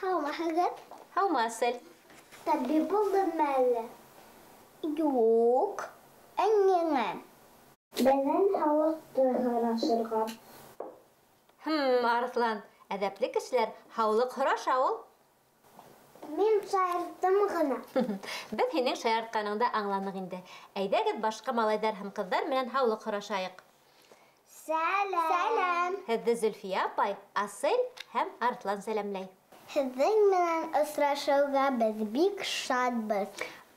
Һаумыһығыҙ? Һаумы, Асель. Табип булдыңмы әллә? Юҡ, ә ниңә? Беҙҙән һаулыҡты һорашырға. Арыҫлан, әҙәпле кешеләр һаулыҡ һораша ул. Мин шаярттым ғына. Беҙ һинең шаяртҡаныңды аңланыҡ инде. Әйҙәгеҙ башҡа малайҙар һәм ҡыҙҙар менән һаулыҡ һорашайыҡ. Сәләм. Сәләм. Һеҙҙе Зөлфиә апай, Асель һәм Арыҫлан сәләмләй. Һеҙҙең менән осрашыуға беҙ бик шатбыҙ.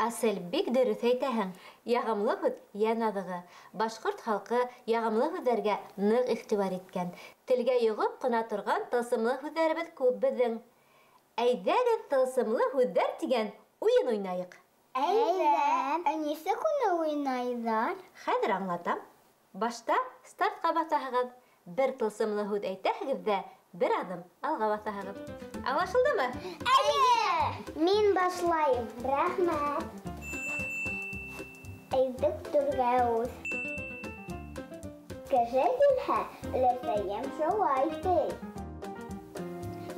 Асель, бик дөрөҫ әйтәһең. Яғымлы һүҙ йән аҙығы. Башҡорт халҡы яғымлы һүҙҙәргә ныҡ иғтибар иткән. Телгә йоғоп ҡына торған тылсымлы һүҙҙәребеҙ күп беҙҙең. Әйҙәгеҙ тылсымлы һүҙҙәр тигән уйын уйнайыҡ. Әйҙә. Ә нисек уны уйнайҙар? Хәҙер аңлатам. Башта стартҡа баҫаһығыҙ. Бер тылсымлы һүҙ әйтәһегеҙ ҙә бер аҙым алға баҫаһығыҙ. Аңлашылдымы? Әйе! Мин башлайым. Рәхмәт. Әйҙүк түргә үҙ. Кеше килһә, өләсәйем шулай ти.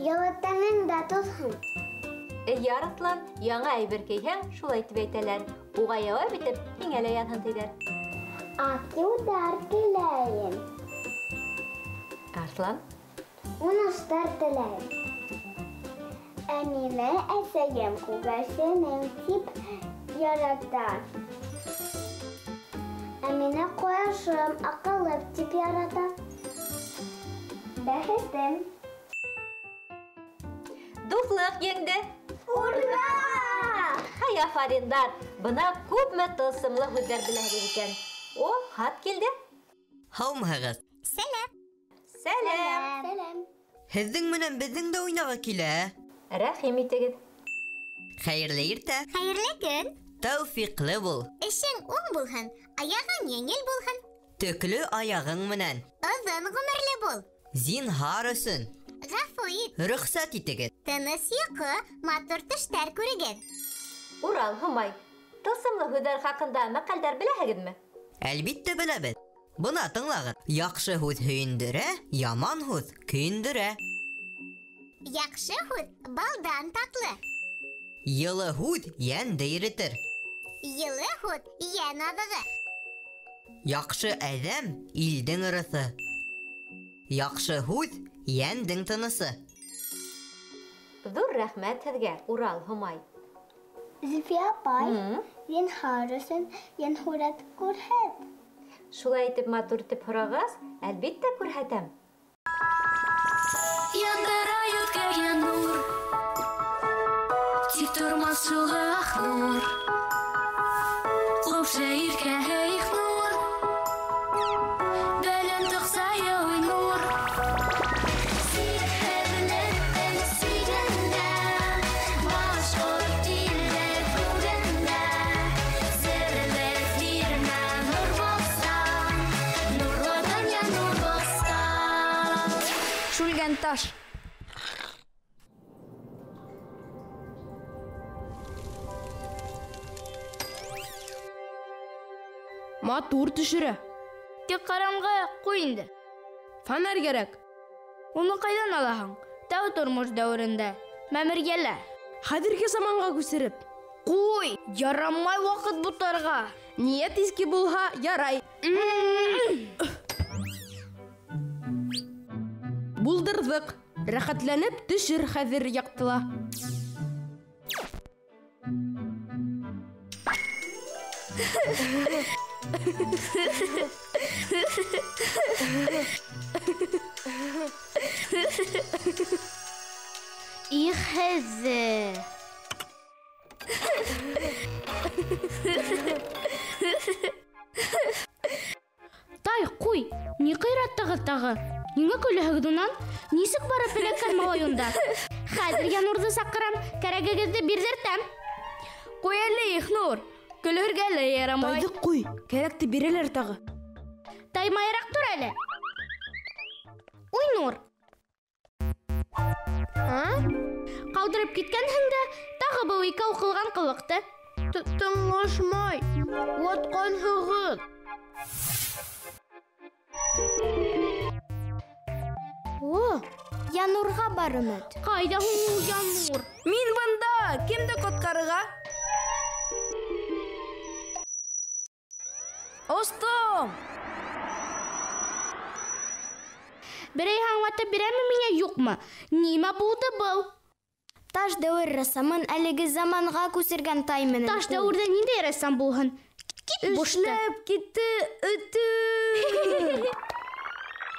Йылы тәнең дә тулһын. Эйе, Арыҫлан, яңы әйбер кейһәң, шулай тип әйтәләр. Уға яуап итеп, һиңә лә яҙһын тиҙәр. Аҡ юлдар теләйем. Арыҫлан? Уңыштар теләйем. Ә мине әсәйем күгәрсенем тип ярата. Ә мине ҡояшым, аҡыллым тип ярата. Бәхетем. Дуҫлыҡ еңде. Ура! Хай, афариндар! Бына күпме тылсымлы һүҙҙәр беләһегеҙ икән. О, хат килде. Һаумыһығыҙ? Сәләм. Сәләм. Сәләм. Һеҙҙең менән беҙҙең дә уйнағы килә. Рәхим итегеҙ. Хәйерле иртә. Хәйерле көн. Тәүфиҡле бул. Эшең уң булһын, аяғың еңел булһын. Төклө аяғың менән. Оҙон ғүмерле бул. Зинһар өсөн. Ғәфү ит. Рөхсәт итегеҙ. Тыныс йоҡо, матур төштәр күрегеҙ. Урал, Һомай, тылсымлы һүҙҙәр хаҡында мәҡәлдәр беләһегеҙме? Әлбиттә беләбеҙ. Бына тыңлағыҙ. Яҡшы һүҙ һөйөндөрә, яман һүҙ көйөндөрә. Яҡшы һүҙ балдан татлы. Йылы һүҙ йәнде иретер. Йылы һүҙ йән аҙығы. Яҡшы әҙәм илдең ырыҫы. Яҡшы һүҙ йәндең тынысы. Ҙур рәхмәт һеҙгә, Урал, Һомай. Зөлфиә апай, зинһар өсөн йәнһүрәт күрһәт. Шулай итеп матур итеп һорағас, әлбиттә күрһәтәм. Яндыра йөҙгә нур, тик тормаҫ шуға аҡ нур. Ҡупшы иркә нур, бәлән тоҡса нур. Сикһеҙлектең сигендә, башҡорт иле күгендә. Серле тирмә нур булсан, нурлы донъя нур булсан. Шүлгән таш. Матур төшөрә. Тик ҡараңғы ҡуй инде. Фонарь кәрәк. Уны ҡайҙан алаһың? Тәү тормош дәүерендә мәмерйәлә. Хәҙерге заманға күсереп. Ҡуй, ярамай ваҡыт бутарға. Ниәт изге булһа, ярай. Булдырҙыҡ. Рәхәтләнеп төшөр хәҙер яҡтыла. Их һеҙҙе. Тай, ҡуй, ни ҡыйраттығыҙ тағы? Ниңә көләһегеҙ унан? Нисек барып эләккән малай унда? Хәҙер Янурҙы саҡырам, кәрәгегеҙҙе бирҙертәм. Ҡуй әле, Ихнур. Көлөргә лә ярамай. Тайҙы ҡуй, кәрәкте бирәләр тағы. Таймайыраҡ тор әле. Уйнур. Ҡалдырып киткәнһең дә, тағы был икәү ҡылған ҡылыҡты. Тыңлашмай, ватҡанһығыҙ. О, Янурға бар өмөт. Ҡайҙа һуң ул Янур? Мин бында, кемде ҡотҡарырға? Остом! Берәй аңлатып бирәме миңә, юҡмы? Нимә булды был? Таш дәүер рәссамын әлеге заманға күсергән тай менән. Таш дәүерҙә ниндәй рәссам булһын? Кит бушты. Эшләп китте өтө.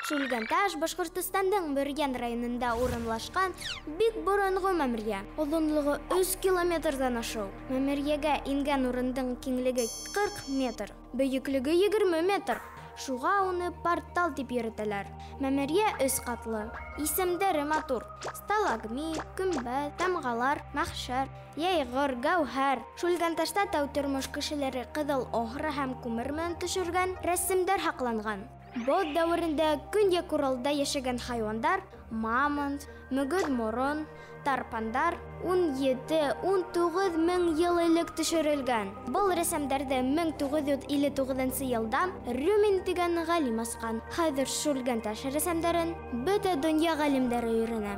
Шүлгәнташ Башҡортостандың Бөрйән районында урынлашҡан бик боронғо мәмерйә. Оҙонлоғо 3 километрҙан ашыу. Мәмерйәгә ингән урындың киңлеге 40 метр, бейеклеге 20 метр. Шуға уны портал тип йөрөтәләр. Мәмерйә 3 ҡатлы. Исемдәре матур. Сталагмит, көмбәҙ, тамғалар, мәхшәр, йәйғор, гәүһәр. Шүлгәнташта тәү тормош кешеләре ҡыҙыл охра һәм күмер менән төшөргән рәсемдәр һаҡланған. Боҙ дәүерендә Көньяҡ Уралда йәшәгән хайуандар мамонт, мөгөҙ морон, тарпандар 17-19 мең йыл элек төшөрөлгән. Был рәсемдәрҙе 1959 йылда Рюмин тигән ғалим асҡан. Хәҙер Шүлгәнташ рәсемдәрен бөтә донъя ғалимдәре өйрәнә.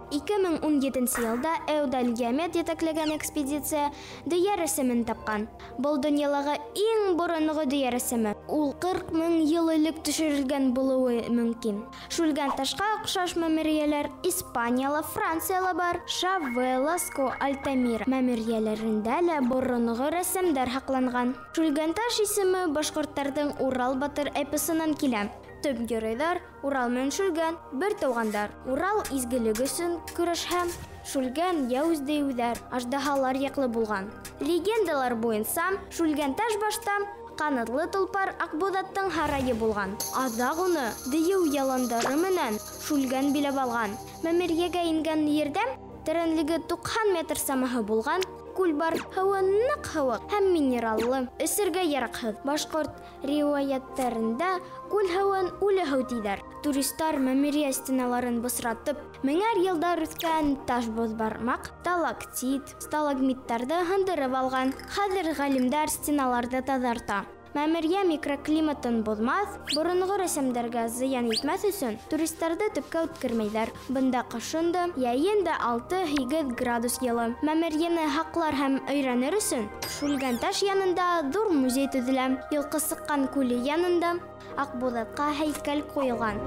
2017 йылда Эудаль Геомет етәкләгән экспедиция дөйә рәсемен тапҡан. Был донъялағы иң боронғо дөйә рәсеме. Ул 40 мең йыл элек төшөрөлгән булыуы мөмкин. Шүлгәнташҡа оҡшаш мәмерйәләр Испанияла, Францияла бар. Шаве, Ласко, Альтамира мәмерйәләрендә лә боронғо рәсемдәр һаҡланған. Шүлгәнташ исеме башҡорттарҙың Урал батыр эпосынан килә. Төп геройҙар Урал менән Шүлгән бер туғандар. Урал изгелек өсөн көрәшһә, Шүлгән яуыз дейеүҙәр, аждаһалар яҡлы булған. Легендалар буйынса, Шүлгәнташ башта ҡанатлы толпар Аҡбуҙаттың һарайы булған. Аҙаҡ уны дейеү яландары менән Шүлгән биләп алған. Мәмерйәгә ингән ерҙә тәрәнлеге 90 метр самаһы булған күл бар, һыуы ныҡ һыуыҡ һәм минераллы, эсергә яраҡһыҙ. Башҡорт риүәйәттәрендә күл һыуын үле һыу тиҙәр. Туристар мәмерйә стеналарын бысратып, меңәр йылдар үҫкән таш боҙбармаҡ, сталактит, сталагмиттарҙы һындырып алған. Хәҙер ғалимдар стеналарҙы таҙарта. Мәмерйә микроклиматын боҙмаҫ, боронғо рәсемдәргә зыян итмәҫ өсөн туристарҙы төпкә үткәрмәйҙәр. Бында ҡышын да, йәйен дә 6-8 градус йылы. Мәмерйәне һаҡлар һәм өйрәнер өсөн Шүлгәнташ янында ҙур музей төҙөлә. Йылҡы сыҡҡан күле янында Аҡбуҙатҡа һәйкәл ҡуйылған.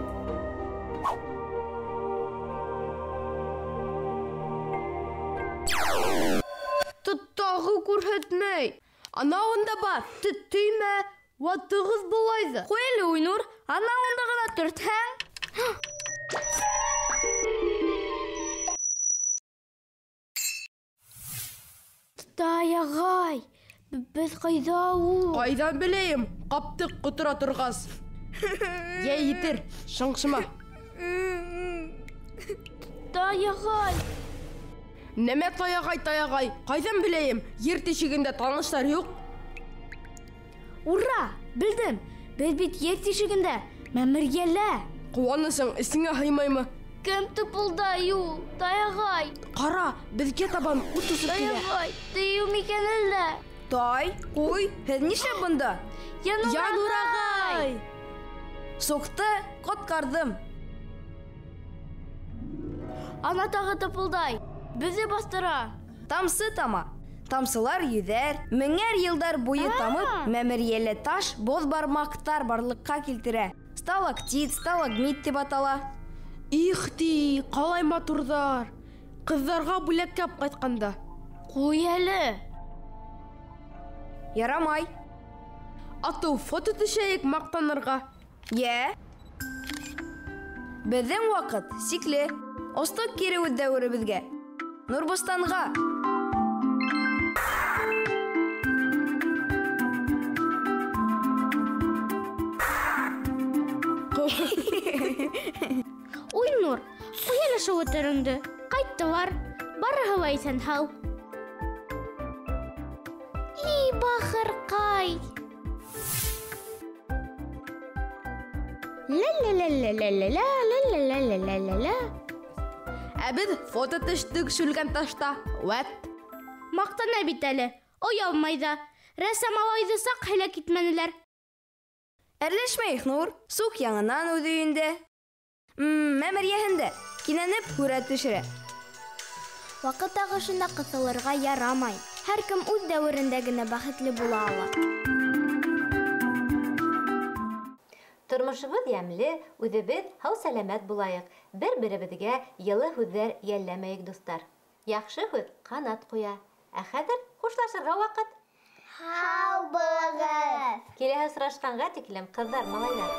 Тағы күрһәтмәй. Анауында бар, төймә, ватығыҙ былайҙы. Ҡуй әле, Уйнур, анауында ғына төртһәң. Тай ағай, беҙ ҡайҙа ул? Ҡайҙан беләйем, ҡаптыҡ ҡотора торғас. Йә етер, шыңшыма. Тай ағай. Нәмә таяғай, таяғай, ҡайҙан беләйем, ер тишегендә таныштар юҡ. Ура, белдем, беҙ бит ер тишегендә, мәмерйәлә. Ҡыуанысың эсеңә һыймаймы? Кем тыпылдай ул, таяғай? Ҡара, беҙгә табан ут осоп килә. Таяғай, тейеү микән әллә? Тай, ҡуй, һеҙ нишләп бында? Янур ағай! Суҡты, ҡотҡарҙым. Ана тағы тыпылдай. Беҙҙе баҫтыра. Тамсы тама. Тамсылар йөҙәр, меңәр йылдар буйы тамып, мәмерйәлә таш боҙбармаҡтар барлыҡҡа килтерә. Сталактит, сталагмит тип атала. Их ти, ҡалай матурҙар. Ҡыҙҙарға бүләккә алып ҡайтҡанда. Ҡуй әле. Ярамай. Атыу фото төшәйек маҡтанырға. Йә. Беҙҙең ваҡыт сикле. Остоҡ кире үҙ дәүеребеҙгә. Нурбостанға. Уйнур, ҡуй әле шул этереңде. Ҡайттылар, барыһы ла иҫән-һау. И бахырҡай. Ла-ла-ла-ла-ла-ла-ла-ла-ла-ла-ла. Ә беҙ фото төштөк шүлгән ташта. Вәт. Маҡтана бит әле. Оялмай ҙа. Рәссам малайҙы саҡ һәләк итмәнеләр. Әрләшмә, Ихнур. Суҡ яңынан үҙ өйөндә. Мәмерйәһендә. Кинәнеп һүрәт төшөрә. Ваҡыт ағышына ҡыҫылырға ярамай. Һәр кем үҙ дәүерендә генә бәхетле була ала. Тормошобоҙ йәмле, үҙебеҙ һау-сәләмәт булайыҡ. Бер-беребеҙгә йылы һүҙҙәр йәлләмәйек, дуҫтар. Яҡшы һүҙ ҡанат ҡуя. Ә хәҙер хушлашырға ваҡыт. Һау булығыҙ! Киләһе осрашҡанға тиклем, ҡыҙҙар, малайҙар.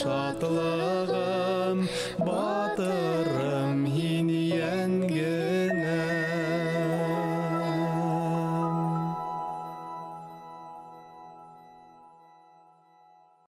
Шатлығым, батырым.